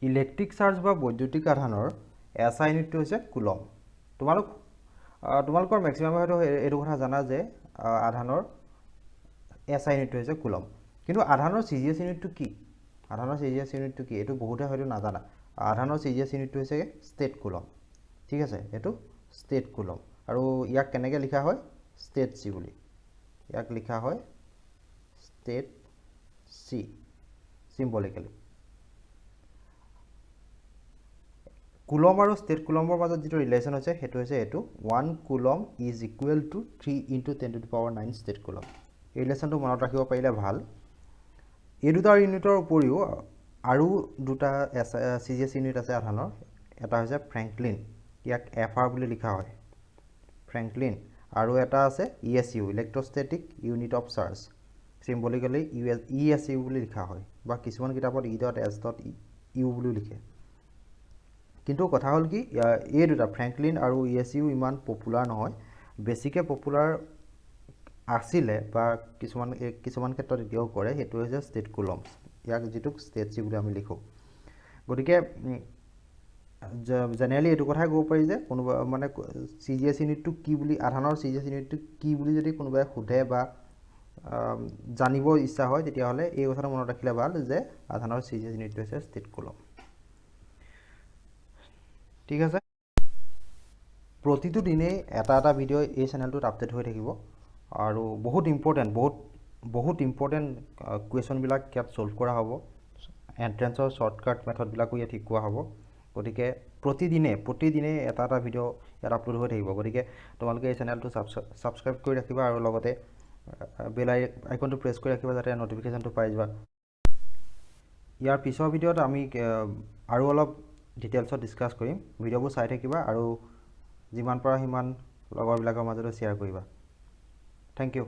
Electric charge বা বৈদ্যুতিক আধানৰ S I ইউনিটটো হৈছে কুলম। তোমালোকৰ মেক্সিমামে হয়তো এইটো কথা জানা যে আধানৰ এছ I ইউনিটটো হৈছে কুলম। কিন্তু আধানৰ চি জি এছ ইউনিটটো কি? আধানৰ চি জি এছ ইউনিটটো কি, এইটো বহুতে হয়তো নাজানা। আধানৰ চি জি এছ ইউনিটটো হৈছে ষ্টেট কুলম, ঠিক আছে? এইটো ষ্টেট কুলম আৰু ইয়াক কেনেকৈ লিখা হয়? ষ্টেট চি বুলি ইয়াক লিখা হয়, ষ্টেট চি চিম্বলিকেলি। কুলম আৰু ষ্টেট কুলমৰ মাজত যিটো ৰিলেশ্যন হৈছে, সেইটো হৈছে এইটো: 1 coulomb is equal to 3 into 10 to the power 9 stat coulomb। এই ৰিলেশ্যনটো মনত ৰাখিব পাৰিলে ভাল। এই দুটা ইউনিটৰ উপৰিও আৰু দুটা চি জি এছ ইউনিট আছে আধানৰ। এটা হৈছে ফ্ৰেংকলিন, ইয়াক এফ আৰ বুলি লিখা হয়, ফ্ৰেংকলিন। আৰু এটা আছে ESU, electrostatic unit of charge, symbolically ESU বুলি লিখা হয় বা কিছুমান কিতাপত E dot S dot U বুলিও লিখে। কিন্তু কথা হ'ল কি, এই দুটা ফ্ৰেংকলিন আৰু ই এছ ইউ ইমান পপুলাৰ নহয়। বেছিকৈ পপুলাৰ আছিলে বা কিছুমান ক্ষেত্ৰত এতিয়াও কৰে, সেইটো হৈছে ষ্টেট কুলমছ, ইয়াক যিটোক ষ্টেট চি বুলি আমি লিখোঁ। গতিকে জেনেৰেলি এইটো কথাই ক'ব পাৰি যে কোনোবা মানে চি জি এছ ইউনিটটো কি বুলি, আধানৰ চি জি এছ ইউনিটটো কি বুলি যদি কোনোবাই সোধে বা জানিব ইচ্ছা হয়, তেতিয়াহ'লে এই কথাটো মনত ৰাখিলে ভাল যে আধানৰ চি জি এছ ইউনিটটো হৈছে ষ্টেট কুলম, ঠিক আছে? প্ৰতিটো দিনেই এটা এটা ভিডিঅ' এই চেনেলটোত আপডেট হৈ থাকিব আৰু বহুত ইম্পৰ্টেণ্ট, বহুত বহুত ইম্পৰ্টেণ্ট কুৱেশ্যনবিলাক ইয়াত ছল্ভ কৰা হ'ব। এণ্ট্ৰেঞ্চৰ শ্বৰ্টকাট মেথডবিলাকো ইয়াত শিকোৱা হ'ব। গতিকে প্ৰতিদিনে প্ৰতিদিনে এটা এটা ভিডিঅ' ইয়াত আপলোড হৈ থাকিব। গতিকে তোমালোকে এই চেনেলটো ছাবস্ক্ৰাইব কৰি ৰাখিবা আৰু লগতে বেল আইকনটো প্ৰেছ কৰি ৰাখিবা, যাতে ন'টিফিকেশ্যনটো পাই যোৱা। ইয়াৰ পিছৰ ভিডিঅ'ত আমি আৰু অলপ ডিটেইলছত ডিছকাছ কৰিম। ভিডিঅ'বোৰ চাই থাকিবা আৰু যিমান পাৰা সিমান লগৰবিলাকৰ মাজতো শ্বেয়াৰ কৰিবা। Thank you.